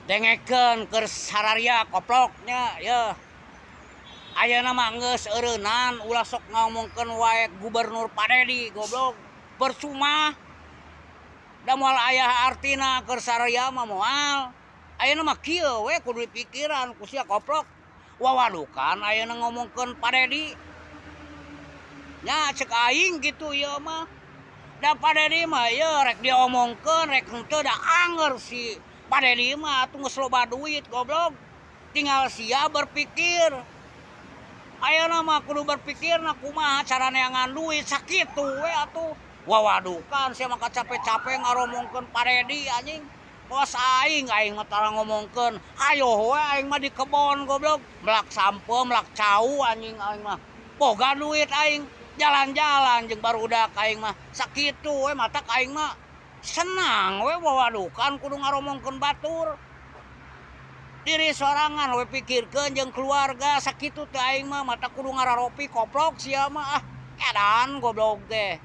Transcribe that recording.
Dengekeun keur sararia koplok nya yeuh. Ayeuna mah geus eureunnan ulah sok ngomongkeun wae gubernur Pak Dedi goblok. Percuma. Da moal aya artina keur sararia mah moal. Ayeuna mah kieu we kudu dipikiran ku sia koplok. Wawadukan ayeuna ngomongkeun Pak Dedi. Nya cek aing kitu ieu mah. Da Pak Dedi mah ieu rek diomongkeun rek henteu da anger si Pak Dedi mah atuh geus loba duit goblok. Tinggal sia berpikir. Ayeuna mah kudu berpikirna kumaha cara neangan duit sakitu we atuh. Wawadukan sia mah kacape-cape ngaromongkeun Pak Dedi anjing. Kos aing, aing mah tara ngomongkeun. Hayoh we aing mah di kebon goblok, melak sampeu, melak cau anjing aing mah. Boga duit aing, jalan-jalan jeung barudak aing mah. Sakitu we matak aing mah senang we wawadukan kudu ngaromongkeun batur. Diri sorangan we pikirkeun jeung keluarga sakitu teh aing mah matak kudu ngararopi koplok sia mah ah. Edan goblok teh.